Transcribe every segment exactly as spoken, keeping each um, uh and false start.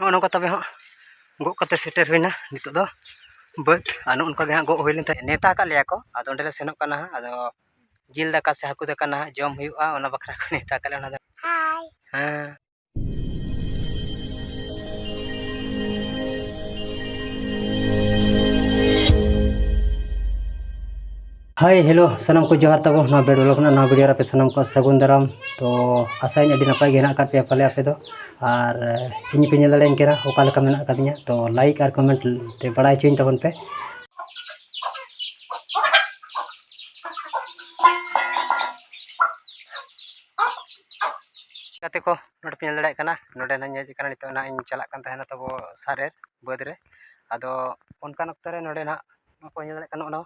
ᱱᱚᱜᱼᱚ ᱱᱚᱝᱠᱟ ᱛᱚᱵᱮ ᱦᱟᱸᱜ ᱜᱚᱜ ᱠᱟᱛᱮ ᱥᱮᱴᱮᱨ ᱦᱩᱭᱱᱟ ᱱᱤᱛᱚᱜ ᱫᱚ ᱵᱟᱹᱫᱽ᱾ ᱟᱨ ᱱᱚᱜᱼᱚ ᱱᱚᱝᱠᱟ ᱜᱮ ᱦᱟᱸᱜ ᱜᱚᱜ ᱦᱩᱭ ᱞᱮᱱ ᱛᱟᱦᱮᱸᱫ, ᱱᱮᱣᱛᱟ ᱟᱠᱟᱫ ᱞᱮᱭᱟ ᱠᱚ, ᱟᱫᱚ ᱚᱸᱰᱮ ᱞᱮ ᱥᱮᱱᱚᱜ ᱠᱟᱱᱟ ᱦᱟᱸᱜ᱾ ᱟᱫᱚ ᱡᱤᱞ ᱫᱟᱠᱟ ᱥᱮ ᱦᱟᱹᱠᱩ ᱫᱟᱠᱟ ᱱᱟᱦᱟᱜ ᱡᱚᱢ ᱦᱩᱭᱩᱜᱼᱟ, ᱚᱱᱟ ᱵᱟᱠᱷᱨᱟ ᱠᱚ ᱱᱮᱣᱛᱟ ᱟᱠᱟᱫ ᱞᱮᱭᱟ᱾ ᱚᱱᱟ ᱫᱚ ᱦᱮᱸ᱾ ᱦᱟᱭ, ᱦᱮᱞᱳ, ᱥᱟᱱᱟᱢ ᱠᱚ ᱡᱚᱦᱟᱨ ᱛᱟᱵᱚ᱾ ᱱᱚᱣᱟ ᱵᱮᱰ ᱵᱞᱚᱜ ᱨᱮᱱᱟᱜ ᱱᱚᱣᱟ ᱵᱷᱤᱰᱤᱭᱳ ᱨᱮ ᱟᱯᱮ ᱥᱟᱱᱟᱢ ᱠᱚ ᱥᱟᱹᱜᱩᱱ ᱫᱟᱨᱟᱢ᱾ ᱛᱚ, ᱟᱥᱟᱭᱟᱹᱧ ᱟᱹᱰᱤ ᱱᱟᱯᱟᱭ ᱜᱮ ᱦᱮᱱᱟᱜ ᱟᱠᱟᱫ ᱯᱮᱭᱟ ᱯᱟᱞᱮ ᱟᱯᱮ ᱫᱚ᱾ ᱟᱨ, ᱮ, ᱤᱧ ᱯᱮ ᱧᱮᱞ ᱫᱟᱲᱮᱭᱟᱹᱧ ᱠᱟᱱᱟ ᱚᱠᱟ ᱞᱮᱠᱟ ᱢᱮᱱᱟᱜ ᱟᱠᱟᱫᱤᱧᱟ᱾ ᱛᱚ, ᱞᱟᱭᱤᱠ ᱟᱨ ᱠᱚᱢᱮᱱᱴ ᱛᱮ ᱵᱟᱲᱟᱭ ᱦᱚᱪᱚᱧ ᱛᱟᱵᱚᱱ ᱯᱮ᱾ ᱜᱟᱛᱮ ᱠᱚ, ᱱᱚᱰᱮ ᱯᱮ ᱧᱮᱞ ᱫᱟᱲᱮᱭᱟᱜ ᱠᱟᱱᱟ, ᱱᱚᱰᱮ ᱱᱟᱦᱟᱜ ᱤᱧ ᱦᱮᱡ ᱟᱠᱟᱱᱟ, ᱱᱤᱛᱚᱜ ᱱᱟᱦᱟᱜ ᱤᱧ ᱪᱟᱞᱟᱜ ᱠᱟᱱ ᱛᱟᱦᱮᱱᱟ ᱛᱟᱵᱚ ᱥᱟᱨ ᱮᱨ ᱵᱟᱹᱫᱽ ᱨᱮ᱾ ᱟᱫᱚ ᱚᱱᱠᱟᱱ ᱚᱠᱛᱚ ᱨᱮ ᱱᱚᱰᱮ ᱱᱟᱦᱟᱜ ᱱᱚᱣᱟ ᱠᱚ ᱧᱮᱞ ᱫᱟᱲᱮᱭᱟᱜ ᱠᱟᱱᱟ, ᱚᱱᱟ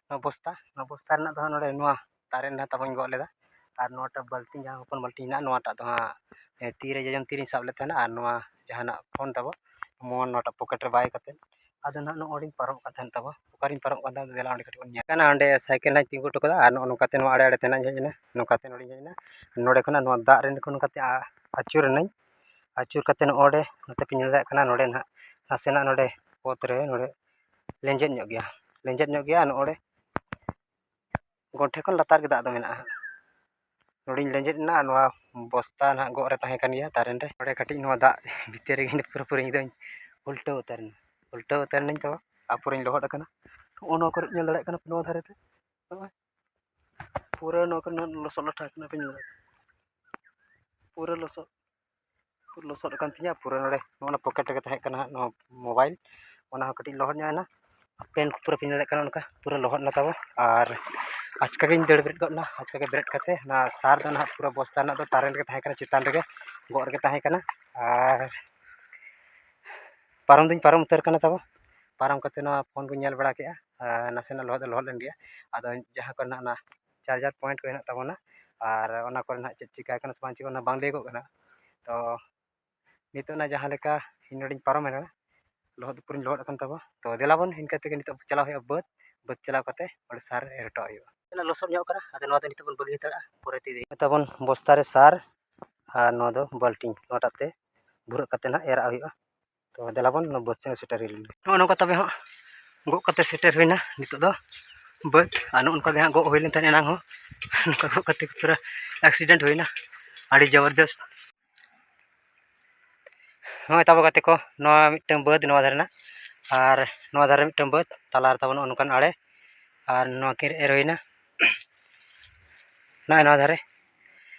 ᱱᱚᱣᱟ ᱵᱚᱥᱛᱟ, ᱱᱚᱣᱟ ᱵᱚᱥᱛᱟ ᱨᱮᱱᱟᱜ ᱫᱚ ᱦᱟᱸᱜ ᱱᱚᱰᱮ ᱱᱚᱣᱟ ᱛᱟᱨᱮᱱ ᱱᱟᱦᱟᱜ ᱛᱟᱵᱚᱧ ᱜᱚᱜ ᱞᱮᱫᱟ᱾ ᱟᱨ ᱱᱚᱣᱟᱴᱟᱜ ᱵᱟᱹᱞᱴᱤᱱ, ᱡᱟᱦᱟᱸ ᱦᱚᱯᱚᱱ ᱵᱟᱹᱞᱴᱤᱱ ᱦᱮᱱᱟᱜᱼᱟ, ᱱᱚᱣᱟᱴᱟᱜ ᱫᱚ ᱦᱟᱸᱜ, ᱮ, ᱛᱤᱨᱮ ᱡᱚᱡᱚᱢ ᱛᱤᱨᱤᱧ ᱥᱟᱵ ᱞᱮᱫ ᱛᱟᱦᱮᱱᱟ᱾ ᱟᱨ ᱱᱚᱣᱟ ᱡᱟᱦᱟᱱᱟᱜ ᱯᱷᱳᱱ ᱛᱟᱵᱚ, ᱱᱚᱣᱟ, ᱱᱚᱣᱟᱴᱟᱜ ᱯᱚᱠᱮᱴ ᱨᱮ ᱵᱟᱭ ᱠᱟᱛᱮᱫ, ᱟᱫᱚ ᱱᱟᱦᱟᱜ ᱱᱚᱜᱼᱚᱭ ᱤᱧ ᱯᱟᱨᱚᱢᱚᱜ ᱠᱟᱱ ᱛᱟᱦᱮᱱ ᱛᱟᱵᱚ᱾ ᱚᱠᱟᱨᱤᱧ ᱯᱟᱨᱚᱢᱚᱜ ᱠᱟᱱ ᱛᱟᱦᱮᱱ, ᱫᱮᱞᱟ ᱚᱸᱰᱮ ᱠᱟᱹᱴᱤᱡ ᱵᱚᱱ ᱧᱮᱞ ᱠᱟᱱᱟ᱾ ᱚᱸᱰᱮ ᱥᱟᱭᱠᱮᱞ ᱦᱟᱸᱜ ᱛᱤᱸᱜᱩ ᱦᱚᱴᱚ ᱠᱟᱫᱟ ᱟᱨ ᱱᱚᱜᱼᱚ ᱱᱚᱝᱠᱟᱛᱮ ᱱᱚᱣᱟ ᱟᱲᱮ ᱟᱲᱮ ᱛᱮ ᱱᱟᱦᱟᱜ ᱤᱧ ᱦᱮᱡ ᱮᱱᱟ, ᱱᱚᱝᱠᱟᱛᱮ ᱱᱚᱰᱮᱧ ᱦᱮᱡ ᱮᱱᱟ᱾ ᱱᱚᱰᱮ ᱠᱷᱚᱱᱟᱜ ᱱᱚᱣᱟ ᱫᱟᱜ ᱨᱮ ᱱᱚᱝᱠᱟᱛᱮ ᱟ-, ᱟᱹᱪᱩᱨ ᱮᱱᱟᱹᱧ᱾ ᱟᱹᱪᱩᱨ ᱠᱟᱛᱮ ᱱᱚᱜᱼᱚᱭ ᱱᱚᱸᱰᱮ ᱱᱚᱛᱮ ᱯᱮ ᱧᱮᱞ ᱫᱟᱲᱮᱭᱟᱜ ᱠᱟᱱᱟ, ᱱᱚᱰᱮ ᱱᱟᱦᱟᱜ ᱱᱟᱥᱮᱱᱟᱜ ᱱᱚᱰᱮ ᱚᱛ ᱨᱮ ᱱᱚᱰᱮ ᱞᱮᱸᱡᱮᱫ ᱧᱚᱜ ᱜᱮᱭᱟ᱾ ᱞᱮᱸᱡᱮᱫ ᱧᱚᱜ ᱜᱮᱭᱟ ᱱᱚᱜᱼᱚᱭ ᱱᱚᱸᱰᱮ᱾ ᱜᱚᱱᱴᱷᱮ ᱠᱷᱚᱱ ᱞᱟᱛᱟᱨ ᱜᱮ ᱫᱟᱜ ᱫᱚ ᱢᱮᱱᱟᱜᱼᱟ ᱦᱟᱸᱜ᱾ ᱱᱚᱰᱮᱧ ᱞᱮᱸᱡᱮᱫ ᱮᱱᱟ, ᱱᱚᱣᱟ ᱵᱚᱥᱛᱟ ᱱᱟᱦᱟᱜ ᱜᱚᱜ ᱨᱮ ᱛᱟᱦᱮᱸ ᱠᱟᱱ ᱜᱮᱭᱟ ᱛᱟᱨᱮᱱ ᱨᱮ᱾ ᱱᱚᱰᱮ ᱠᱟᱹᱴᱤᱡ ᱱᱚᱣᱟ ᱫᱟᱜ ᱵᱷᱤᱛᱤᱨ ᱨᱮᱜᱮ ᱤᱧ ᱫᱚ ᱯᱩᱨᱟᱹᱯᱩᱨᱤ ᱤᱧ ᱫᱚᱧ ᱩᱞᱴᱟᱹᱣ ᱩᱛᱟᱹᱨ ᱮᱱᱟ᱾ ᱩᱞᱴᱟᱹᱣ ᱩᱛᱟᱹᱨ ᱮᱱᱟᱹᱧ ᱛᱚ, ᱟᱨ ᱯᱩᱨᱟᱹᱧ ᱞᱚᱦᱚᱫ ᱟᱠᱟᱱᱟ᱾ ᱱᱚᱜᱼᱚ ᱱᱚᱣᱟ ᱠᱚᱨᱮ ᱧᱮᱞ ᱫᱟᱲᱮᱭᱟᱜ ᱠᱟᱱᱟ ᱯᱮ, ᱱᱚᱣᱟ ᱫᱷᱟᱨᱮ ᱨᱮ ᱱᱚᱜᱼᱚᱭ ᱯᱩᱨᱟᱹ ᱱᱚᱣᱟ ᱠᱚᱨᱮ ᱱᱟᱦᱟᱜ ᱞᱚᱥᱚᱫ ᱞᱟᱴᱷᱟ ᱟᱠᱟᱱᱟ, ᱯᱮ ᱧᱮᱞ ᱫᱟᱲᱮᱭᱟᱜ ᱠᱟᱱᱟ᱾ ᱯᱩᱨᱟᱹ ᱞᱚᱥᱚᱫ᱾ ᱞᱚᱥᱚᱫ ᱟᱠᱟᱱ ᱛᱤᱧᱟᱹ ᱯᱩᱨᱟᱹ᱾ ᱱᱚᱰᱮ ᱱᱚᱜᱼᱚ ᱱᱟ ᱯᱚᱠᱮᱴ ᱨᱮᱜᱮ ᱛᱟᱦᱮᱸ ᱠᱟᱱᱟ ᱦᱟᱸᱜ ᱱᱚᱣᱟ ᱢᱳᱵᱟᱭᱤᱞ, ᱚᱱᱟ ᱦᱚᱸ ᱠᱟᱹᱴᱤᱡ ᱞᱚᱦᱚᱫ ᱧᱚᱜ ᱮᱱᱟ᱾ ᱯᱮᱱᱴ ᱠᱚ ᱯᱩᱨᱟᱹ ᱯᱮ ᱧᱮᱞ ᱫᱟᱲᱮᱭᱟᱜ ᱠᱟᱱᱟ, ᱚᱱᱠᱟ ᱯᱩᱨᱟᱹ ᱞᱚᱦᱚᱫ ᱮᱱᱟ ᱛᱟᱵᱚ᱾ ᱟᱨ ᱟᱪᱠᱟ ᱜᱤᱧ ᱫᱟᱹᱲ ᱵᱮᱨᱮᱫ ᱜᱚᱫ ᱮᱱᱟ᱾ ᱟᱪᱠᱟ ᱜᱮ ᱵᱮᱨᱮᱫ ᱠᱟᱛᱮ ᱚᱱᱟ ᱥᱟᱨ ᱫᱚ ᱱᱟᱦᱟᱜ ᱯᱩᱨᱟᱹ ᱵᱚᱥᱛᱟ ᱨᱮᱱᱟᱜ ᱫᱚ ᱛᱟᱨᱮᱱ ᱨᱮᱜᱮ ᱛᱟᱦᱮᱸ ᱠᱟᱱᱟ, ᱪᱮᱛᱟᱱ ᱨᱮᱜᱮ ᱜᱚᱜ ᱨᱮᱜᱮ ᱛᱟᱦᱮᱸ ᱠᱟᱱᱟ᱾ ᱟᱨ ᱯᱟᱨᱚᱢ ᱫᱩᱧ ᱯᱟᱨᱚᱢ ᱩᱛᱟᱹᱨ ᱠᱟᱱᱟ ᱛᱟᱵᱚ᱾ ᱯᱟᱨᱚᱢ ᱠᱟᱛᱮ ᱱᱚᱣᱟ ᱯᱷᱳᱱ ᱠᱚᱧ ᱧᱮᱞ ᱵᱟᱲᱟ ᱠᱮᱜᱼᱟ, ᱟᱨ ᱱᱟᱥᱮᱱᱟᱜ ᱞᱚᱦᱚᱫ ᱫᱚ ᱞᱚᱦᱚᱫ ᱞᱮᱱ ᱜᱮᱭᱟ᱾ ᱟᱫᱚ ᱡᱟᱦᱟᱸ ᱠᱚᱨᱮ ᱱᱟᱜ ᱚᱱᱟ ᱪᱟᱨᱡᱟᱨ ᱯᱚᱭᱮᱱᱴ ᱠᱚ ᱦᱮᱱᱟᱜ ᱛᱟᱵᱚᱱᱟ, ᱟᱨ ᱚᱱᱟ ᱠᱚᱨᱮ ᱱᱟᱜ ᱪᱮᱫ ᱪᱤᱠᱟ ᱠᱟᱱᱟ ᱥᱮ ᱵᱟᱝ ᱪᱤᱠᱟ, ᱚᱱᱟ ᱵᱟᱝ ᱞᱟᱹᱭᱟᱹᱜᱚᱜ ᱠᱟᱱᱟ᱾ ᱛᱚ ᱱᱤᱛᱚᱜ ᱱᱟᱜ ᱡᱟᱦᱟᱸ ᱞᱮᱠᱟ ᱤᱧ ᱱᱚᱰᱮᱧ ᱯᱟᱨᱚᱢᱮᱱᱟ, ᱞᱚᱦᱚᱫ ᱯᱩᱨᱟᱹᱧ ᱞᱚᱦᱚᱫ ᱟᱠᱟᱱ ᱛᱟᱵᱚ᱾ ᱛᱚ ᱫᱮᱞᱟ ᱵᱚᱱ, ᱤᱱᱠᱟᱹ ᱛᱮᱜᱮ ᱱᱤᱛᱚᱜ ᱪᱟᱞᱟᱣ ᱦᱩᱭᱩᱜᱼᱟ ᱵᱟᱹᱫᱽ᱾ ᱵᱟᱹᱫᱽ ᱪᱟᱞᱟᱣ ᱠᱟᱛᱮ ᱚᱸᱰᱮ ᱥᱟᱨ ᱮᱨ ᱦᱚᱴᱚ ᱦᱩᱭᱩᱜᱼᱟ᱾ ᱞᱚᱥᱚᱫ ᱧᱚᱜ ᱠᱟᱱᱟ, ᱟᱫᱚ ᱱᱚᱣᱟ ᱫᱚ ᱱᱤᱛᱚᱜ ᱵᱚᱱ ᱵᱟᱹᱜᱤ ᱦᱟᱛᱟᱲᱟ, ᱯᱚᱨᱮ ᱛᱮ ᱤᱫᱤ᱾ ᱛᱟᱵᱚᱱ ᱵᱚᱥᱛᱟ ᱨᱮ ᱥᱟᱨ, ᱟᱨ ᱱᱚᱣᱟ ᱫᱚ ᱵᱟᱹᱞᱴᱤᱱ, ᱱᱚᱣᱟᱴᱟᱜ ᱛᱮ ᱵᱷᱩᱨᱟᱹᱜ ᱠᱟᱛᱮ ᱱᱟᱦᱟᱜ ᱮᱨᱟᱜ ᱦᱩᱭᱩᱜᱼᱟ᱾ ᱛᱚ ᱫᱮᱞᱟ ᱵᱚᱱ, ᱱᱚᱣᱟ ᱵᱟᱹᱫᱽ ᱥᱮᱫ ᱥᱮᱴᱮᱨ ᱦᱩᱭ ᱞᱮᱱ ᱜᱮ᱾ ᱱᱚᱜᱼᱚ ᱱᱚᱝᱠᱟ ᱛᱚᱵᱮ ᱦᱟᱸᱜ ᱜᱚᱜ ᱠᱟᱛᱮ ᱥᱮᱴᱮᱨ ᱦᱩᱭᱱᱟ ᱱᱤᱛᱚᱜ ᱫᱚ ᱵᱟᱹᱫᱽ᱾ ᱟᱨ ᱱᱚᱜᱼᱚ ᱱᱚᱝᱠᱟ ᱜᱮ ᱦᱟᱸᱜ ᱜᱚᱜ ᱦᱩᱭ ᱞᱮᱱ ᱛᱟᱦᱮᱸᱫ ᱮᱱᱟᱝ ᱦᱚᱸ, ᱱᱚᱝᱠᱟ ᱜᱚᱜ ᱠᱟᱛᱮ ᱯᱩᱨᱟᱹ accident ᱦᱩᱭᱱᱟ, ᱟᱹᱰᱤ ᱡᱚᱵᱚᱨᱫᱚᱥᱛ᱾ ᱱᱚᱜᱼᱚᱭ ᱛᱟᱵᱚ ᱜᱟᱛᱮ ᱠᱚ, ᱱᱚᱣᱟ ᱢᱤᱫᱴᱟᱝ ᱵᱟᱹᱫᱽ ᱱᱚᱣᱟ ᱫᱷᱟᱨᱮ ᱨᱮᱱᱟᱜ, ᱟᱨ ᱱᱚᱣᱟ ᱫᱷᱟᱨᱮ ᱢᱤᱫᱴᱟᱝ ᱵᱟᱹᱫᱽ, ᱛᱟᱞᱟ ᱨᱮ ᱛᱟᱵᱚᱱ ᱱᱚᱜᱼᱚ ᱱᱚᱝᱠᱟᱱ ᱟᱲᱮ, ᱟᱨ ᱱᱚᱣᱟ ᱠᱤᱱ ᱮᱨ ᱦᱩᱭᱱᱟ ᱱᱚᱜᱼᱚᱭ ᱱᱚᱣᱟ ᱫᱷᱟᱨᱮ,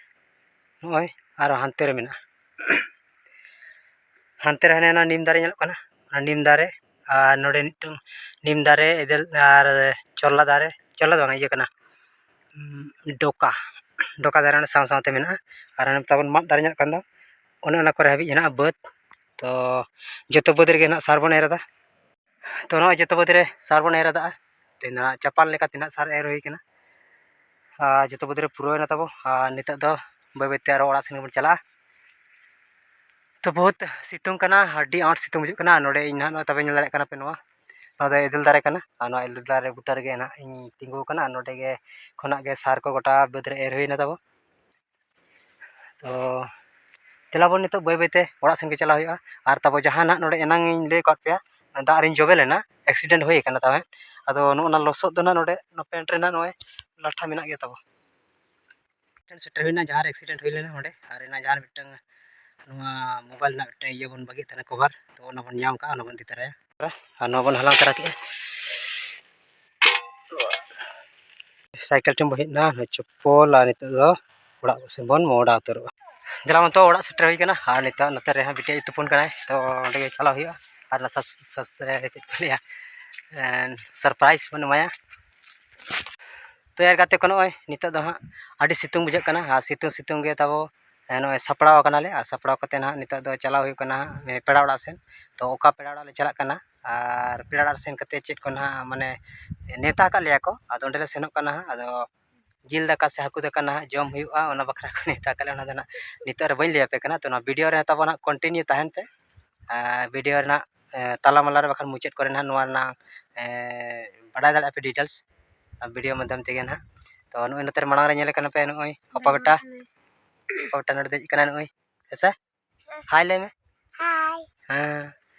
ᱱᱚᱜᱼᱚᱭ ᱟᱨ ᱦᱟᱱᱛᱮ ᱨᱮ ᱢᱮᱱᱟᱜᱼᱟ᱾ ᱦᱟᱱᱛᱮ ᱨᱮ ᱦᱟᱱᱮ ᱚᱱᱟ ᱱᱤᱢ ᱫᱟᱨᱮ ᱧᱮᱞᱚᱜ ᱠᱟᱱᱟ, ᱚᱱᱟ ᱱᱤᱢ ᱫᱟᱨᱮ, ᱟᱨ ᱱᱚᱰᱮ ᱢᱤᱫᱴᱟᱝ ᱱᱤᱢ ᱫᱟᱨᱮ, ᱮᱫᱮᱞ, ᱟᱨ ᱪᱚᱞᱞᱟ ᱫᱟᱨᱮ, ᱪᱚᱞᱞᱟ ᱫᱚ ᱵᱟᱝ, ᱤᱭᱟᱹ ᱠᱟᱱᱟ, ᱩᱸ, ᱰᱚᱠᱟ, ᱰᱚᱠᱟ ᱫᱟᱨᱮ ᱚᱱᱟ ᱥᱟᱶ ᱥᱟᱶᱛᱮ ᱢᱮᱱᱟᱜᱼᱟ᱾ ᱟᱨ ᱚᱱᱮ ᱛᱟᱵᱚᱱ ᱢᱟᱫ ᱫᱟᱨᱮ ᱧᱮᱞᱚᱜ ᱠᱟᱱ ᱫᱚ, ᱚᱱᱮ ᱚᱱᱟ ᱠᱚᱨᱮ ᱦᱟᱹᱵᱤᱡ ᱦᱮᱱᱟᱜᱼᱟ ᱵᱟᱹᱫᱽ᱾ ᱛᱚ ᱡᱚᱛᱚ ᱵᱟᱹᱫᱽ ᱨᱮᱜᱮ ᱱᱟᱦᱟᱜ ᱥᱟᱨ ᱵᱚᱱ ᱮᱨ ᱮᱫᱟ᱾ ᱛᱚ ᱱᱚᱜᱼᱚᱭ ᱡᱚᱛᱚ ᱵᱟᱹᱫᱽ ᱨᱮ ᱥᱟᱨ ᱵᱚᱱ ᱮᱨ ᱮᱫᱟ᱾ ᱛᱮᱦᱮᱧ ᱫᱚ ᱱᱟᱦᱟᱜ ᱪᱟᱯᱟᱱ ᱞᱮᱠᱟ ᱛᱤᱱᱟᱹᱜ ᱥᱟᱨ ᱮᱨ ᱦᱩᱭ ᱠᱟᱱᱟ, ᱟᱨ ᱡᱚᱛᱚ ᱵᱟᱹᱫᱽ ᱨᱮ ᱯᱩᱨᱟᱹᱣ ᱮᱱᱟ ᱛᱟᱵᱚ᱾ ᱟᱨ ᱱᱤᱛᱚᱜ ᱫᱚ ᱵᱟᱹᱭ ᱵᱟᱹᱭᱛᱮ ᱟᱨᱚ ᱚᱲᱟᱜ ᱥᱮᱱ ᱜᱮᱵᱚᱱ ᱪᱟᱞᱟᱜᱼᱟ᱾ ᱛᱚ ᱵᱚᱦᱩᱛ ᱥᱤᱛᱩᱝ ᱠᱟᱱᱟ, ᱟᱹᱰᱤ ᱟᱸᱴ ᱥᱤᱛᱩᱝ ᱵᱩᱡᱷᱟᱹᱜ ᱠᱟᱱᱟ᱾ ᱱᱚᱰᱮ ᱤᱧ ᱱᱟᱦᱟᱜ ᱱᱚᱜᱼᱚᱭ ᱛᱟᱵᱮᱱ ᱧᱮᱞ ᱫᱟᱲᱮᱭᱟᱜ ᱠᱟᱱᱟ ᱯᱮ, ᱱᱚᱣᱟ, ᱱᱚᱣᱟ ᱫᱚ ᱮᱫᱮᱞ ᱫᱟᱨᱮ ᱠᱟᱱᱟ᱾ ᱟᱨ ᱱᱚᱣᱟ ᱮᱫᱮᱞ ᱫᱟᱨᱮ ᱵᱩᱴᱟᱹ ᱨᱮᱜᱮ ᱱᱟᱦᱟᱜ ᱤᱧ ᱛᱤᱸᱜᱩ ᱟᱠᱟᱱᱟ᱾ ᱟᱨ ᱱᱚᱰᱮ ᱜᱮ ᱠᱷᱚᱱᱟᱜ ᱜᱮ ᱥᱟᱨ ᱠᱚ ᱜᱚᱴᱟ ᱵᱟᱹᱫᱽ ᱨᱮ ᱮᱨ ᱦᱩᱭᱱᱟ ᱛᱟᱵᱚ᱾ ᱛᱚ ᱫᱮᱞᱟ ᱵᱚᱱ ᱱᱤᱛᱚᱜ ᱵᱟᱹᱭ ᱵᱟᱹᱭᱛᱮ ᱚᱲᱟᱜ ᱥᱮᱱ ᱜᱮ ᱪᱟᱞᱟᱣ ᱦᱩᱭᱩᱜᱼᱟ᱾ ᱟᱨ ᱛᱟᱵᱚ ᱡᱟᱦᱟᱸ ᱱᱟᱦᱟᱜ ᱱᱚᱰᱮ ᱮᱱᱟᱝ ᱤᱧ ᱞᱟᱹᱭ ᱟᱠᱟᱫ ᱯᱮᱭᱟ, ᱫᱟᱜ ᱨᱤᱧ ᱡᱚᱵᱮ ᱞᱮᱱᱟ, accident ᱦᱩᱭ ᱟᱠᱟᱱᱟ ᱛᱟᱵᱮ᱾ ᱟᱫᱚ ᱱᱚᱜᱼᱚ ᱱᱟ ᱞᱚᱥᱚᱫ ᱫᱚ ᱱᱟᱦᱟᱜ ᱱᱚᱰᱮ ᱱᱚᱣᱟ pant ᱨᱮ ᱱᱟᱦᱟᱜ ᱱᱚᱜᱼᱚᱭ ᱞᱟᱴᱷᱟ ᱢᱮᱱᱟᱜ ᱜᱮᱭᱟ ᱛᱟᱵᱚ᱾ ᱴᱷᱮᱱ ᱥᱮᱴᱮᱨ ᱦᱩᱭᱱᱟ, ᱡᱟᱦᱟᱸ ᱨᱮ accident ᱦᱩᱭ ᱞᱮᱱᱟ ᱚᱸᱰᱮ, ᱟᱨ ᱮᱱᱟᱝ ᱡᱟᱦᱟᱸ ᱨᱮ ᱢᱤᱫᱴᱟᱝ ᱱᱚᱣᱟ mobile ᱨᱮᱱᱟᱜ ᱢᱤᱫᱴᱟᱝ ᱤᱭᱟᱹ ᱵᱚᱱ ᱵᱟᱹᱜᱤᱭᱮᱫ ᱛᱟᱦᱮᱱᱟ, cover, ᱛᱚ ᱚᱱᱟ ᱵᱚᱱ ᱧᱟᱢ ᱠᱟᱜᱼᱟ, ᱚᱱᱟ ᱵᱚᱱ ᱤᱫᱤ ᱛᱟᱨᱟᱭᱟ᱾ ᱟᱨ ᱱᱚᱣᱟ ᱵᱚᱱ ᱦᱟᱞᱟᱝ ᱛᱟᱨᱟ ᱠᱮᱜᱼᱟ᱾ ᱥᱟᱭᱠᱮᱞ ᱴᱷᱮᱱ ᱵᱚᱱ ᱦᱮᱡ ᱮᱱᱟ, ᱱᱚᱣᱟ ᱪᱚᱯᱯᱚᱞ, ᱟᱨ ᱱᱤᱛᱚᱜ ᱫᱚ ᱚᱲᱟᱜ ᱥᱮᱱ ᱵᱚᱱ ᱢᱚᱦᱰᱟ ᱩᱛᱟᱹᱨᱚᱜᱼᱟ᱾ ᱫᱮᱞᱟ ᱢᱟ ᱛᱚ, ᱚᱲᱟᱜ ᱥᱮᱴᱮᱨ ᱦᱩᱭ ᱠᱟᱱᱟ, ᱟᱨ ᱱᱤᱛᱚᱜ ᱱᱚᱛᱮ ᱨᱮᱦᱚᱸ ᱵᱤᱴᱤ ᱛᱩᱯᱩᱱ ᱠᱟᱱᱟᱭ, ᱛᱚ ᱚᱸᱰᱮ ᱜᱮ ᱪᱟᱞᱟᱣ ᱦᱩᱭᱩᱜᱼᱟ᱾ ᱟᱨ ᱚᱱᱟ ᱥᱟᱥ-, ᱥᱟᱥ-, ᱪᱮᱫ ᱠᱚ ᱞᱟᱹᱭᱟ, surprise ᱵᱚᱱ ᱮᱢᱟᱭᱟ᱾ ᱛᱚ ᱭᱟᱨ ᱜᱟᱛᱮ ᱠᱚ, ᱱᱚᱜᱼᱚᱭ ᱱᱤᱛᱚᱜ ᱫᱚ ᱦᱟᱸᱜ ᱟᱹᱰᱤ ᱥᱤᱛᱩᱝ ᱵᱩᱡᱷᱟᱹᱜ ᱠᱟᱱᱟ, ᱟᱨ ᱥᱤᱛᱩᱝ ᱥᱤᱛᱩᱝ ᱜᱮ ᱛᱟᱵᱚ, ᱮ, ᱱᱚᱜᱼᱚᱭ ᱥᱟᱯᱲᱟᱣ ᱠᱟᱱᱟᱞᱮ᱾ ᱟᱨ ᱥᱟᱯᱲᱟᱣ ᱠᱟᱛᱮ ᱱᱟᱦᱟᱜ ᱱᱤᱛᱚᱜ ᱫᱚ ᱪᱟᱞᱟᱣ ᱦᱩᱭᱩᱜ ᱠᱟᱱᱟ ᱦᱟᱸᱜ, ᱮ, ᱯᱮᱲᱟ ᱚᱲᱟᱜ ᱥᱮᱱ᱾ ᱛᱚ ᱚᱠᱟ ᱯᱮᱲᱟ ᱚᱲᱟᱜ ᱞᱮ ᱪᱟᱞᱟᱜ ᱠᱟᱱᱟ, ᱟᱨ ᱯᱮᱲᱟ ᱚᱲᱟᱜ ᱥᱮᱱ ᱠᱟᱛᱮ ᱪᱮᱫ ᱠᱚ ᱱᱟᱦᱟᱜ, ᱢᱟᱱᱮ, ᱱᱮᱣᱛᱟ ᱟᱠᱟᱫ ᱞᱮᱭᱟ ᱠᱚ, ᱟᱫᱚ ᱚᱸᱰᱮ ᱞᱮ ᱥᱮᱱᱚᱜ ᱠᱟᱱᱟ ᱦᱟᱸᱜ᱾ ᱟᱫᱚ ᱡᱤᱞ ᱫᱟᱠᱟ ᱥᱮ ᱦᱟᱹᱠᱩ ᱫᱟᱠᱟ ᱱᱟᱦᱟᱜ ᱡᱚᱢ ᱦᱩᱭᱩᱜᱼᱟ, ᱚᱱᱟ ᱵᱟᱠᱷᱨᱟ ᱠᱚ ᱱᱮᱣᱛᱟ ᱟᱠᱟᱫ ᱞᱮᱭᱟ᱾ ᱚᱱᱟ ᱫᱚ ᱱᱟᱦᱟᱜ ᱱᱤᱛᱚᱜ ᱨᱮ ᱵᱟᱹᱧ ᱞᱟᱹᱭ ᱟᱯᱮ ᱠᱟᱱᱟ᱾ ᱛᱚ ᱱᱚᱣᱟ video ᱨᱮ ᱛᱟᱵᱚ ᱱᱟᱦᱟᱜ continue ᱛᱟᱦᱮᱱ ᱯᱮ᱾ ᱟᱨ video ᱨᱮᱱᱟᱜ, ᱮ, ᱛᱟᱞᱟ ᱢᱟᱞᱟ ᱨᱮ ᱵᱟᱠᱷᱟᱱ ᱢᱩᱪᱟᱹᱫ ᱠᱚᱨᱮ ᱱᱟᱦᱟᱜ ᱱᱚᱣᱟ ᱨᱮᱱᱟᱜ, ᱮ, ᱵᱟᱰᱟᱭ ᱫᱟᱲᱮᱭᱟᱜᱼᱟ ᱯᱮ details, ᱟᱨ video ᱢᱟᱫᱽᱫᱷᱚᱢ ᱛᱮᱜᱮ ᱱᱟᱦᱟᱜ᱾ ᱛᱚ ᱱᱚᱜᱼᱚᱭ ᱱᱚᱛᱮ ᱨᱮ ᱢᱟᱲᱟᱝ ᱨᱮ ᱧᱮᱞᱮ ᱠᱟᱱᱟ ᱯᱮ, ᱱᱚᱜᱼᱚᱭ ᱚᱯᱟ ᱵᱮᱴᱟ, ᱚᱯᱟ ᱵᱮᱴᱟ ᱱᱚᱰᱮ ᱫᱮᱡ ᱠᱟᱱᱟ ᱱᱚᱜᱼᱚᱭ, ᱦᱮᱸ ᱥᱮ? Hi ᱞᱟᱹᱭ ᱢᱮ᱾ ᱦᱮᱸ,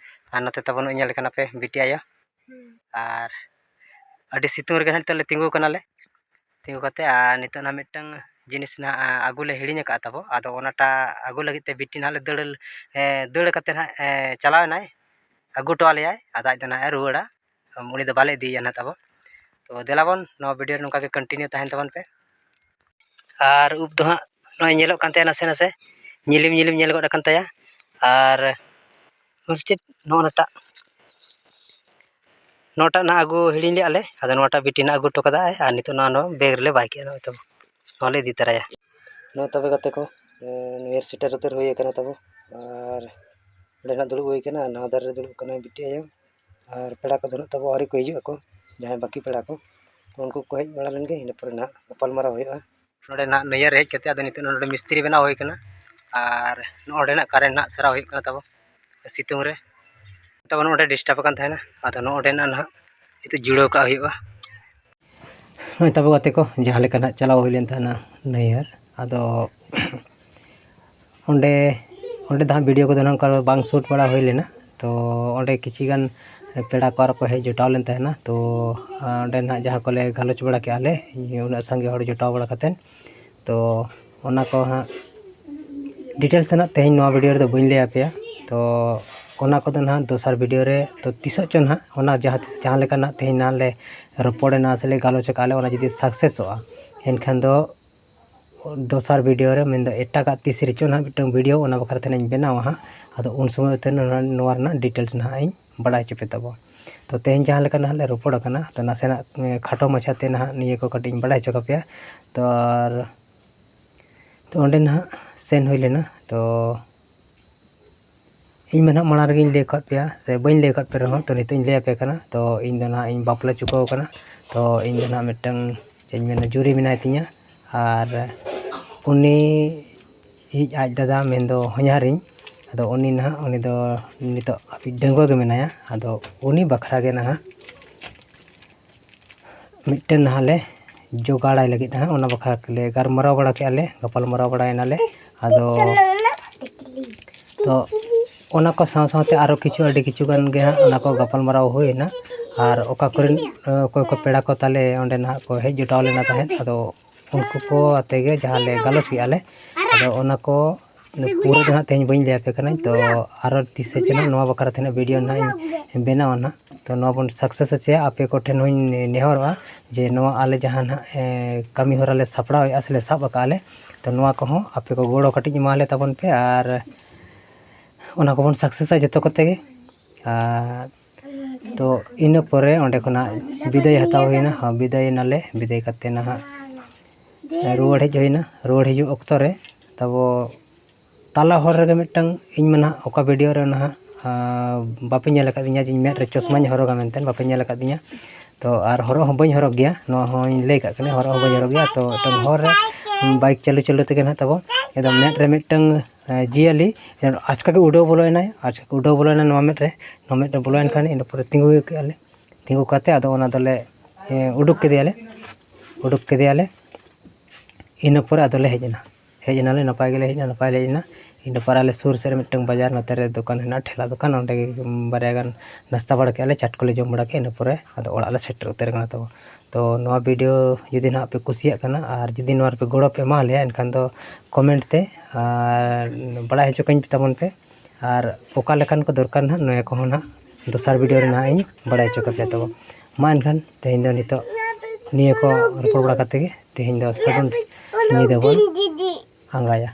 ᱟᱨ ᱱᱚᱛᱮ ᱛᱟᱵᱚᱱ ᱧᱮᱞ ᱠᱟᱱᱟ ᱯᱮ ᱵᱤᱴᱤ ᱟᱭᱳ᱾ ᱟᱨ ᱟᱹᱰᱤ ᱥᱤᱛᱩᱝ ᱨᱮᱜᱮ ᱱᱟᱦᱟᱜ ᱱᱤᱛᱚᱜ ᱞᱮ ᱛᱤᱸᱜᱩ ᱠᱟᱱᱟᱞᱮ᱾ ᱛᱤᱸᱜᱩ ᱠᱟᱛᱮ ᱟᱨ ᱱᱤᱛᱚᱜ ᱱᱟᱦᱟᱜ ᱢᱤᱫᱴᱟᱝ ᱡᱤᱱᱤᱥ ᱱᱟᱦᱟᱜ ᱟᱹᱜᱩ ᱞᱮ ᱦᱤᱲᱤᱧ ᱟᱠᱟᱫᱼᱟ ᱛᱟᱵᱚ᱾ ᱟᱫᱚ ᱚᱱᱟᱴᱟᱜ ᱟᱹᱜᱩ ᱞᱟᱹᱜᱤᱫ ᱛᱮ ᱵᱤᱴᱤ ᱱᱟᱦᱟᱜ ᱞᱮ ᱫᱟᱹᱲ, ᱮ, ᱫᱟᱹᱲ ᱠᱟᱛᱮ ᱱᱟᱦᱟᱜ, ᱮ, ᱪᱟᱞᱟᱣ ᱮᱱᱟᱭ, ᱟᱹᱜᱩ ᱦᱚᱴᱚ ᱟᱞᱮᱭᱟᱭ᱾ ᱟᱫᱚ ᱟᱡ ᱫᱚ ᱱᱟᱦᱟᱜ ᱮ ᱨᱩᱣᱟᱹᱲᱟ, ᱩᱱᱤ ᱫᱚ ᱵᱟᱞᱮ ᱤᱫᱤᱭᱮᱭᱟ ᱱᱟᱦᱟᱜ ᱛᱟᱵᱚ᱾ ᱛᱚ ᱫᱮᱞᱟ ᱵᱚᱱ, ᱱᱚᱣᱟ ᱵᱷᱤᱰᱤᱭᱳ ᱨᱮ ᱱᱚᱝᱠᱟ ᱜᱮ ᱠᱚᱱᱴᱤᱱᱤᱭᱩ ᱛᱟᱦᱮᱱ ᱛᱟᱵᱚᱱ ᱯᱮ᱾ ᱟᱨ ᱩᱵ ᱫᱚ ᱦᱟᱸᱜ ᱱᱚᱜᱼᱚᱭ ᱧᱮᱞᱚᱜ ᱠᱟᱱ ᱛᱟᱭᱟ ᱱᱟᱥᱮ ᱱᱟᱥᱮ, ᱧᱤᱞᱤᱢ ᱧᱤᱞᱤᱢ ᱧᱮᱞ ᱜᱚᱫ ᱟᱠᱟᱱ ᱛᱟᱭᱟ᱾ ᱟᱨ ᱢᱟᱥᱮ ᱪᱮᱫ ᱱᱚᱜᱼᱚ ᱱᱟᱴᱟᱜ, ᱱᱚᱣᱟᱴᱟᱜ ᱱᱟᱦᱟᱜ ᱟᱹᱜᱩ ᱦᱤᱲᱤᱧ ᱞᱮᱫᱼᱟ ᱞᱮ, ᱟᱫᱚ ᱱᱚᱣᱟᱴᱟᱜ ᱵᱤᱴᱤ ᱱᱟᱦᱟᱜ ᱟᱹᱜᱩ ᱦᱚᱴᱚ ᱠᱟᱫᱟᱭ, ᱟᱨ ᱱᱤᱛᱚᱜ ᱱᱚᱣᱟ ᱱᱚᱣᱟ ᱵᱮᱜᱽ ᱨᱮᱞᱮ ᱵᱟᱭ ᱠᱮᱜᱼᱟ, ᱱᱚᱜᱼᱚᱭ ᱛᱟᱵᱚ ᱱᱚᱣᱟ ᱞᱮ ᱤᱫᱤ ᱛᱟᱨᱟᱭᱟ᱾ ᱱᱚᱜᱼᱚᱭ ᱛᱚᱵᱮ ᱜᱟᱛᱮ ᱠᱚ, ᱮ, ᱱᱤᱭᱟᱹ ᱥᱮᱴᱮᱨ ᱩᱛᱟᱹᱨ ᱦᱩᱭ ᱟᱠᱟᱱᱟ ᱛᱟᱵᱚ, ᱟᱨ ᱚᱸᱰᱮ ᱱᱟᱦᱟᱜ ᱫᱩᱲᱩᱵ ᱦᱩᱭ ᱟᱠᱟᱱᱟ, ᱟᱨ ᱱᱟᱣᱟ ᱫᱟᱨᱮ ᱨᱮ ᱫᱩᱲᱩᱵ ᱠᱟᱱᱟᱭ ᱵᱤᱴᱤ ᱟᱭᱳ, ᱟᱨ ᱯᱮᱲᱟ ᱠᱚᱫᱚ ᱱᱟᱦᱟᱜ ᱛᱟᱵᱚ ᱟᱹᱣᱨᱤ ᱠᱚ ᱦᱤᱡᱩᱜ ᱟᱠᱚ, ᱡᱟᱦᱟᱸᱭ ᱵᱟᱹᱠᱤ ᱯᱮᱲᱟ ᱠᱚ, ᱛᱚ ᱩᱱᱠᱩ ᱠᱚ ᱦᱮᱡ ᱵᱟᱲᱟ ᱞᱮᱱ ᱜᱮ, ᱤᱱᱟᱹ ᱯᱚᱨᱮ ᱱᱟᱦᱟᱜ ᱜᱟᱯᱟᱞ ᱢᱟᱨᱟᱣ ᱦᱩᱭᱩᱜᱼᱟ᱾ ᱱᱚᱰᱮ ᱱᱟᱦᱟᱜ ᱱᱟᱹᱭᱦᱟᱹᱨ ᱦᱮᱡ ᱠᱟᱛᱮ ᱟᱫᱚ ᱱᱤᱛᱚᱜ ᱱᱚᱰᱮ ᱢᱤᱥᱛᱨᱤ ᱵᱮᱱᱟᱣ ᱦᱩᱭ ᱠᱟᱱᱟ, ᱟᱨ ᱱᱚᱰᱮ ᱱᱟᱦᱟᱜ ᱠᱟᱨᱮᱱᱴ ᱱᱟᱦᱟᱜ ᱥᱟᱨᱟᱣ ᱦᱩᱭᱩᱜ ᱠᱟᱱᱟ ᱛᱟᱵᱚ ᱥᱤᱛᱩᱝ ᱨᱮ᱾ ᱛᱟᱵᱚ ᱱᱚᱰᱮ ᱰᱤᱥᱴᱟᱵ ᱟᱠᱟᱱ ᱛᱟᱦᱮᱱᱟ, ᱟᱫᱚ ᱱᱚᱰᱮ ᱱᱟᱦᱟᱜ ᱱᱟᱦᱟᱜ ᱱᱤᱛᱚᱜ ᱡᱩᱲᱟᱹᱣ ᱠᱟᱜ ᱦᱩᱭᱩᱜᱼᱟ᱾ ᱱᱚᱜᱼᱚᱭ ᱛᱟᱵᱚ ᱜᱟᱛᱮ ᱠᱚ, ᱡᱟᱦᱟᱸ ᱞᱮᱠᱟ ᱱᱟᱦᱟᱜ ᱪᱟᱞᱟᱣ ᱦᱩᱭ ᱞᱮᱱ ᱛᱟᱦᱮᱱᱟ ᱱᱟᱹᱭᱦᱟᱹᱨ, ᱟᱫᱚ ᱚᱸᱰᱮ, ᱚᱸᱰᱮ ᱫᱚ ᱦᱟᱸᱜ ᱵᱷᱤᱰᱤᱭᱳ ᱠᱚᱫᱚ ᱱᱟᱦᱟᱜ ᱚᱱᱠᱟ ᱵᱟᱝ ᱥᱩᱴ ᱵᱟᱲᱟ ᱦᱩᱭ ᱞᱮᱱᱟ᱾ ᱛᱚ ᱚᱸᱰᱮ ᱠᱤᱪᱷᱤ ᱜᱟᱱ ᱯᱮᱲᱟ ᱠᱚ ᱟᱨᱚ ᱠᱚ ᱦᱮᱡ ᱡᱚᱴᱟᱣ ᱞᱮᱱ ᱛᱟᱦᱮᱱᱟ᱾ ᱛᱚ ᱚᱸᱰᱮ ᱱᱟᱦᱟᱜ ᱡᱟᱦᱟᱸ ᱠᱚᱞᱮ ᱜᱟᱞᱚᱪ ᱵᱟᱲᱟ ᱠᱮᱜᱼᱟ ᱞᱮ, ᱩᱱᱟᱹᱜ ᱥᱟᱸᱜᱮ ᱦᱚᱲ ᱡᱚᱴᱟᱣ ᱵᱟᱲᱟ ᱠᱟᱛᱮᱫ, ᱛᱚ ᱚᱱᱟ ᱠᱚ ᱦᱟᱸᱜ ᱰᱤᱴᱮᱞᱥ ᱫᱚ ᱱᱟᱦᱟᱜ ᱛᱮᱦᱮᱧ ᱱᱚᱣᱟ ᱵᱷᱤᱰᱤᱭᱳ ᱨᱮᱫᱚ ᱵᱟᱹᱧ ᱞᱟᱹᱭ ᱟᱯᱮᱭᱟ᱾ ᱛᱚ ᱚᱱᱟ ᱠᱚᱫᱚ ᱱᱟᱦᱟᱜ ᱫᱚᱥᱟᱨ ᱵᱷᱤᱰᱤᱭᱳ ᱨᱮ, ᱛᱚ ᱛᱤᱥᱚᱜ ᱪᱚ ᱱᱟᱦᱟᱜ ᱚᱱᱟ ᱡᱟᱦᱟᱸ ᱛᱤᱥ, ᱡᱟᱦᱟᱸ ᱞᱮᱠᱟ ᱱᱟᱦᱟᱜ ᱛᱮᱦᱮᱧ ᱱᱟᱦᱟᱜ ᱞᱮ ᱨᱚᱯᱚᱲᱮᱱᱟ ᱥᱮ ᱞᱮ ᱜᱟᱞᱚᱪ ᱟᱠᱟᱫᱼᱟ ᱞᱮ, ᱚᱱᱟ ᱡᱩᱫᱤ ᱥᱟᱠᱥᱮᱥᱚᱜᱼᱟ, ᱮᱱᱠᱷᱟᱱ ᱫᱚ ᱫᱚᱥᱟᱨ ᱵᱷᱤᱰᱤᱭᱳ ᱨᱮ, ᱢᱮᱱᱫᱚ ᱮᱴᱟᱜᱟᱜ ᱛᱤᱥ ᱨᱮᱪᱚ ᱱᱟᱦᱟᱜ ᱢᱤᱫᱴᱟᱝ ᱵᱷᱤᱰᱤᱭᱳ ᱚᱱᱟ ᱵᱟᱠᱷᱨᱟ ᱛᱮ ᱱᱟᱦᱟᱜ ᱤᱧ ᱵᱮᱱᱟᱣᱟ ᱦᱟᱸᱜ᱾ ᱟᱫᱚ ᱩᱱ ᱥᱚᱢᱚᱭ ᱩᱛᱟᱹᱨ ᱱᱚᱣᱟ, ᱱᱚᱣᱟ ᱨᱮᱱᱟᱜ ᱰᱤᱴᱮᱞᱥ ᱱᱟᱦᱟᱜ ᱤᱧ ᱵᱟᱲᱟᱭ ᱦᱚᱪᱚ ᱯᱮ ᱛᱟᱵᱚ᱾ ᱛᱚ ᱛᱮᱦᱮᱧ ᱡᱟᱦᱟᱸ ᱞᱮᱠᱟ ᱱᱟᱦᱟᱜ ᱞᱮ ᱨᱚᱯᱚᱲ ᱟᱠᱟᱱᱟ, ᱛᱚ ᱱᱟᱥᱮᱱᱟᱜ, ᱮ, ᱠᱷᱟᱴᱚ ᱢᱟᱪᱷᱟᱛᱮ ᱱᱟᱦᱟᱜ ᱱᱤᱭᱟᱹ ᱠᱚ ᱠᱟᱹᱴᱤᱡ ᱤᱧ ᱵᱟᱲᱟᱭ ᱦᱚᱪᱚ ᱠᱟᱯᱮᱭᱟ᱾ ᱛᱚ ᱟᱨ, ᱛᱚ ᱚᱸᱰᱮ ᱱᱟᱦᱟᱜ ᱥᱮᱱ ᱦᱩᱭ ᱞᱮᱱᱟ᱾ ᱛᱚ ᱤᱧ ᱢᱟ ᱱᱟᱦᱟᱜ ᱢᱟᱲᱟᱝ ᱨᱮᱜᱮᱧ ᱞᱟᱹᱭ ᱟᱠᱟᱫ ᱯᱮᱭᱟ, ᱥᱮ ᱵᱟᱹᱧ ᱞᱟᱹᱭ ᱟᱠᱟᱫ ᱯᱮ ᱨᱮᱦᱚᱸ, ᱛᱚ ᱱᱤᱛᱚᱜ ᱤᱧ ᱞᱟᱹᱭ ᱟᱯᱮ ᱠᱟᱱᱟ᱾ ᱛᱚ ᱤᱧ ᱫᱚ ᱱᱟᱦᱟᱜ ᱤᱧ ᱵᱟᱯᱞᱟ ᱪᱩᱠᱟᱹᱣ ᱟᱠᱟᱱᱟ᱾ ᱛᱚ ᱤᱧ ᱫᱚ ᱱᱟᱦᱟᱜ ᱢᱤᱫᱴᱟᱝ, ᱪᱮᱫ ᱤᱧ ᱢᱮᱱᱟ, ᱡᱩᱨᱤ ᱢᱮᱱᱟᱭ ᱛᱤᱧᱟ᱾ ᱟᱨ ᱩᱱᱤ ᱤᱡ ᱟᱡ ᱫᱟᱫᱟ, ᱢᱮᱱᱫᱚ ᱦᱚᱧᱦᱟᱨᱤᱧ, ᱟᱫᱚ ᱩᱱᱤ ᱱᱟᱦᱟᱜ, ᱩᱱᱤ ᱫᱚ ᱱᱤᱛᱚᱜ ᱦᱟᱹᱵᱤᱡ ᱰᱟᱺᱜᱩᱣᱟᱹ ᱜᱮ ᱢᱮᱱᱟᱭᱟ᱾ ᱟᱫᱚ ᱩᱱᱤ ᱵᱟᱠᱷᱨᱟ ᱜᱮ ᱱᱟᱦᱟᱜ ᱢᱤᱫᱴᱮᱱ ᱱᱟᱦᱟᱜ ᱞᱮ ᱡᱚᱜᱟᱲᱟᱭ ᱞᱟᱹᱜᱤᱫ ᱱᱟᱦᱟᱜ, ᱚᱱᱟ ᱵᱟᱠᱷᱨᱟ ᱞᱮ ᱜᱟᱞᱢᱟᱨᱟᱣ ᱵᱟᱲᱟ ᱠᱮᱜᱼᱟ ᱞᱮ, ᱜᱟᱯᱟᱞ ᱢᱟᱨᱟᱣ ᱵᱟᱲᱟᱭᱮᱱᱟᱞᱮ᱾ ᱟᱫᱚ ᱛᱚ ᱚᱱᱟ ᱠᱚ ᱥᱟᱶ ᱥᱟᱶᱛᱮ ᱟᱨᱚ ᱠᱤᱪᱷᱩ, ᱟᱹᱰᱤ ᱠᱤᱪᱷᱩ ᱜᱟᱱ ᱜᱮ ᱦᱟᱸᱜ ᱚᱱᱟ ᱠᱚ ᱜᱟᱯᱟᱞᱢᱟᱨᱟᱣ ᱦᱩᱭᱱᱟ᱾ ᱟᱨ ᱚᱠᱟ ᱠᱚᱨᱮᱱ, ᱚᱠᱚᱭ ᱠᱚ ᱯᱮᱲᱟ ᱠᱚ ᱛᱟᱞᱮ ᱚᱸᱰᱮ ᱱᱟᱦᱟᱜ ᱠᱚ ᱦᱮᱡ ᱡᱩᱴᱟᱣ ᱞᱮᱱᱟ ᱛᱟᱦᱮᱸᱫ, ᱟᱫᱚ ᱩᱱᱠᱩ ᱠᱚ ᱟᱛᱮ ᱜᱮ ᱡᱟᱦᱟᱸ ᱞᱮ ᱜᱟᱞᱚᱪ ᱠᱮᱜᱼᱟ ᱞᱮ, ᱟᱫᱚ ᱚᱱᱟ ᱠᱚ ᱯᱩᱨᱟᱹ ᱫᱚ ᱦᱟᱸᱜ ᱛᱮᱦᱮᱧ ᱵᱟᱹᱧ ᱞᱟᱹᱭ ᱟᱯᱮ ᱠᱟᱱᱟ᱾ ᱛᱚ ᱟᱨᱚ ᱛᱤᱥ ᱥᱮ ᱪᱚ ᱱᱟᱦᱟᱜ ᱱᱚᱣᱟ ᱵᱟᱠᱷᱨᱟ ᱛᱮ ᱱᱟᱦᱟᱜ ᱵᱷᱤᱰᱤᱭᱳ ᱱᱟᱦᱟᱜ ᱤᱧ ᱵᱮᱱᱟᱣᱟ ᱱᱟᱦᱟᱜ᱾ ᱛᱚ ᱱᱚᱣᱟ ᱵᱚᱱ ᱥᱟᱠᱥᱮᱥ ᱦᱚᱪᱚᱭᱟ᱾ ᱟᱯᱮ ᱠᱚᱴᱷᱮᱱ ᱦᱚᱸᱧ ᱱᱮᱦᱚᱨᱚᱜᱼᱟ ᱡᱮ ᱱᱚᱣᱟ ᱟᱞᱮ ᱡᱟᱦᱟᱸ ᱱᱟᱦᱟᱜ, ᱮ, ᱠᱟᱹᱢᱤ ᱦᱚᱨᱟ ᱞᱮ ᱥᱟᱯᱲᱟᱣᱮᱫᱼᱟ ᱥᱮ ᱞᱮ ᱥᱟᱵ ᱟᱠᱟᱫᱼᱟ ᱞᱮ, ᱛᱚ ᱱᱚᱣᱟ ᱠᱚᱦᱚᱸ ᱟᱯᱮ ᱠᱚ ᱜᱚᱲᱚ ᱠᱟᱹᱴᱤᱡ ᱮᱢᱟ ᱞᱮ ᱛᱟᱵᱚᱱ ᱯᱮ ᱟᱨ ᱚᱱᱟ ᱠᱚᱵᱚᱱ ᱥᱟᱠᱥᱮᱥᱟ ᱡᱚᱛᱚ ᱠᱚᱛᱮ ᱜᱮ᱾ ᱟᱨ ᱛᱚ ᱤᱱᱟᱹ ᱯᱚᱨᱮ ᱚᱸᱰᱮ ᱠᱷᱚᱱᱟᱜ ᱵᱤᱫᱟᱹᱭ ᱦᱟᱛᱟᱣ ᱦᱩᱭᱱᱟ᱾ ᱦᱚᱸ, ᱵᱤᱫᱟᱹᱭ ᱮᱱᱟᱞᱮ᱾ ᱵᱤᱫᱟᱹᱭ ᱠᱟᱛᱮ ᱱᱟᱦᱟᱜ ᱨᱩᱣᱟᱹᱲ ᱦᱮᱡ ᱦᱩᱭᱱᱟ᱾ ᱨᱩᱣᱟᱹᱲ ᱦᱤᱡᱩᱜ ᱚᱠᱛᱚ ᱨᱮ ᱛᱟᱵᱚ ᱛᱟᱞᱟ ᱦᱚᱨ ᱨᱮᱜᱮ ᱢᱤᱫᱴᱟᱝ, ᱤᱧ ᱢᱟ ᱱᱟᱦᱟᱜ ᱚᱠᱟ ᱵᱷᱤᱰᱤᱭᱳ ᱨᱮ ᱱᱟᱦᱟᱜ, ᱟᱸ, ᱵᱟᱯᱮ ᱧᱮᱞ ᱟᱠᱟᱫᱤᱧᱟ ᱡᱮ ᱤᱧ ᱢᱮᱫ ᱨᱮ ᱪᱚᱥᱢᱟᱧ ᱦᱚᱨᱚᱜᱟ ᱢᱮᱱᱛᱮ, ᱵᱟᱯᱮ ᱧᱮᱞ ᱟᱠᱟᱫᱤᱧᱟ᱾ ᱛᱚ ᱟᱨ ᱦᱚᱨᱚᱜ ᱦᱚᱸ ᱵᱟᱹᱧ ᱦᱚᱨᱚᱜ ᱜᱮᱭᱟ, ᱱᱚᱣᱟ ᱦᱚᱸᱧ ᱞᱟᱹᱭ ᱠᱟᱜ ᱠᱟᱱᱟ, ᱦᱚᱨᱚᱜ ᱦᱚᱸ ᱵᱟᱹᱧ ᱦᱚᱨᱚᱜ ᱜᱮᱭᱟ᱾ ᱛᱚ ᱢᱤᱫᱴᱟᱝ ᱦᱚᱨ ᱨᱮ ᱵᱟᱭᱤᱠ ᱪᱟᱹᱞᱩ ᱪᱟᱹᱞᱩ ᱛᱮᱜᱮ ᱱᱟᱦᱟᱜ ᱛᱟᱵᱚ ᱮᱠᱫᱚᱢ ᱢᱮᱫ ᱨᱮ ᱢᱤᱫᱴᱟᱝ, ᱮᱸ, ᱡᱤᱭᱟᱹᱞᱤ ᱟᱪᱠᱟ ᱜᱮ ᱩᱰᱟᱹᱣ ᱵᱚᱞᱚᱭᱮᱱᱟᱭ, ᱟᱪᱠᱟ ᱜᱮ ᱩᱰᱟᱹᱣ ᱵᱚᱞᱚᱭᱮᱱᱟ ᱱᱚᱣᱟ ᱢᱮᱫ ᱨᱮ᱾ ᱱᱚᱣᱟ ᱢᱮᱫ ᱨᱮ ᱵᱚᱞᱚᱭᱮᱱ ᱠᱷᱟᱱ ᱤᱱᱟᱹ ᱯᱚᱨᱮ ᱛᱤᱸᱜᱩ ᱠᱮᱜᱼᱟ ᱞᱮ᱾ ᱛᱤᱸᱜᱩ ᱠᱟᱛᱮ ᱟᱫᱚ ᱚᱱᱟ ᱫᱚᱞᱮ, ᱮᱸ, ᱩᱰᱩᱠ ᱠᱮᱫᱮᱭᱟᱞᱮ, ᱩᱰᱩᱠ ᱠᱮᱫᱮᱭᱟᱞᱮ᱾ ᱤᱱᱟᱹ ᱯᱚᱨᱮ ᱟᱫᱚᱞᱮ ᱦᱮᱡ ᱮᱱᱟ᱾ ᱦᱮᱡ ᱮᱱᱟᱞᱮ, ᱱᱟᱯᱟᱭ ᱜᱮᱞᱮ ᱦᱮᱡ ᱮᱱᱟ, ᱱᱟᱯᱟᱭ ᱞᱮ ᱦᱮᱡ ᱮᱱᱟ᱾ ᱤᱱᱟᱹ ᱯᱚᱨᱮ ᱟᱞᱮ ᱥᱩᱨ ᱥᱮᱫ ᱨᱮ ᱢᱤᱫᱴᱟᱝ ᱵᱟᱡᱟᱨ, ᱱᱚᱛᱮ ᱨᱮ ᱫᱚᱠᱟᱱ ᱦᱮᱱᱟᱜᱼᱟ, ᱴᱷᱮᱞᱟ ᱫᱚᱠᱟᱱ, ᱚᱸᱰᱮ ᱜᱮ ᱵᱟᱨᱭᱟ ᱜᱟᱱ ᱱᱟᱥᱛᱟ ᱵᱟᱲᱟ ᱠᱮᱜᱼᱟ ᱞᱮ, ᱪᱟᱴ ᱠᱚᱞᱮ ᱡᱚᱢ ᱵᱟᱲᱟ ᱠᱮᱜᱼᱟ᱾ ᱤᱱᱟᱹ ᱯᱚᱨᱮ ᱟᱫᱚ ᱚᱲᱟᱜ ᱞᱮ ᱥᱮᱴᱮᱨ ᱩᱛᱟᱹᱨ ᱠᱟᱱᱟ ᱛᱟᱵᱚ᱾ ᱛᱚ ᱱᱚᱣᱟ ᱵᱷᱤᱰᱤᱭᱳ ᱡᱩᱫᱤ ᱱᱟᱦᱟᱜ ᱯᱮ ᱠᱩᱥᱤᱭᱟᱜ ᱠᱟᱱᱟ ᱟᱨ ᱡᱩᱫᱤ ᱱᱚᱣᱟ ᱨᱮᱯᱮ ᱜᱚᱲᱚ ᱯᱮ ᱮᱢᱟ ᱞᱮᱭᱟ, ᱮᱱᱠᱷᱟᱱ ᱫᱚ ᱠᱚᱢᱮᱱᱴ ᱛᱮ ᱟᱨ ᱵᱟᱲᱟᱭ ᱦᱚᱪᱚ ᱠᱟᱹᱧ ᱛᱟᱵᱚᱱ ᱯᱮ᱾ ᱟᱨ ᱚᱠᱟ ᱞᱮᱠᱟᱱ ᱠᱚ ᱫᱚᱨᱠᱟᱨ ᱱᱟᱦᱟᱜ, ᱱᱚᱣᱟ ᱠᱚᱦᱚᱸ ᱱᱟᱦᱟᱜ ᱫᱚᱥᱟᱨ ᱵᱷᱤᱰᱤᱭᱳ ᱨᱮ ᱱᱟᱦᱟᱜ ᱤᱧ ᱵᱟᱲᱟᱭ ᱦᱚᱪᱚ ᱠᱟᱯᱮᱭᱟ ᱛᱟᱵᱚ᱾ ᱢᱟ ᱮᱱᱠᱷᱟᱱ ᱛᱮᱦᱮᱧ ᱫᱚ ᱱᱤᱛᱚᱜ ᱱᱤᱭᱟᱹ ᱠᱚ ᱨᱚᱯᱚᱲ ᱵᱟᱲᱟ ᱠᱟᱛᱮ ᱜᱮ ᱛᱮᱦᱮᱧ ᱫᱚ ᱥᱟᱹᱜᱩᱱ ᱧᱤᱫᱟᱹ ᱵᱚᱱ ᱟᱸᱜᱟᱭᱟ᱾